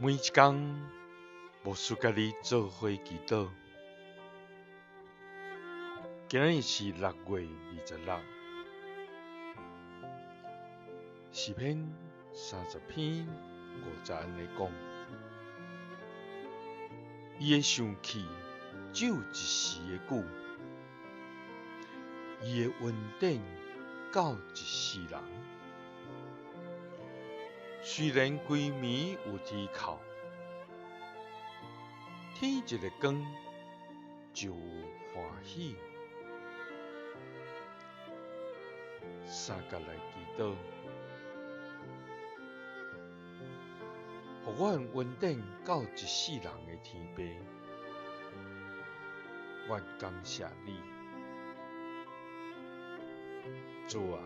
每一工，牧師佮你做伙祈禱。今日是6月26，詩篇30篇5節按呢講：伊的生氣只有一時的久，伊的恩典到一世人。雖然規暝有啼哭，天一个光就有歡喜。相共來祈禱，予阮恩典到一世人的天父，阮感謝你，主啊！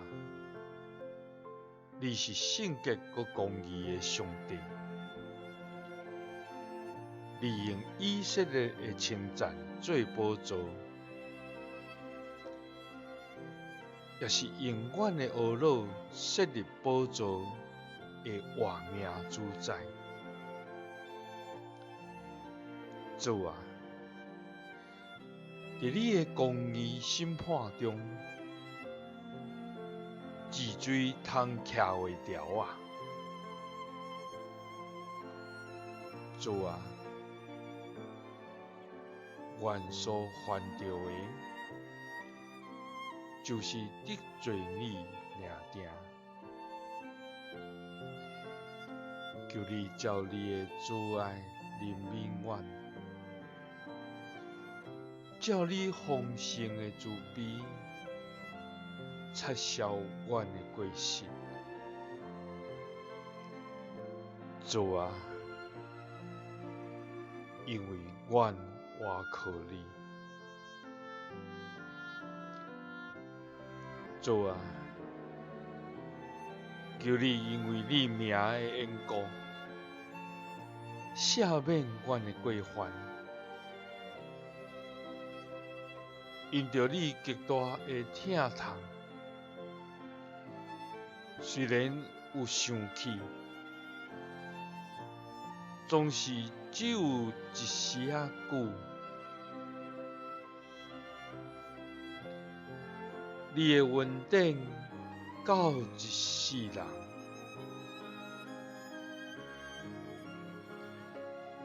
你是聖潔閣公義的上帝，你用以色列的稱讚做寶座，也是用阮的懊惱設立寶座的活命主宰。主啊，佇你的公義審判中，治罪通徛會牢啊！主啊，阮所犯著的，就是得罪你爾定。求你照你的慈愛憐憫阮，照你豐盛的慈悲，擦消阮的過失。主啊，因為阮倚靠你。主啊，求你因為你名的緣故，赦免阮的過犯。因著你極大的疼痛，雖然有生氣，總是只有一時仔久。你的恩典到一世人，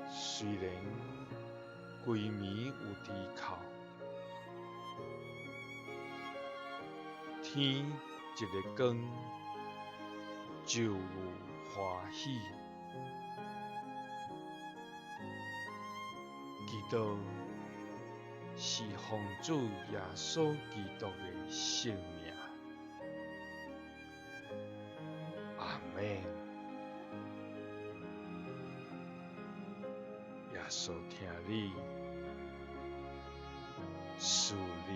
雖然規暝有啼哭，天一个光就有歡喜。祈禱是奉主耶穌基督的聖名，阿們。耶穌疼你，賜你。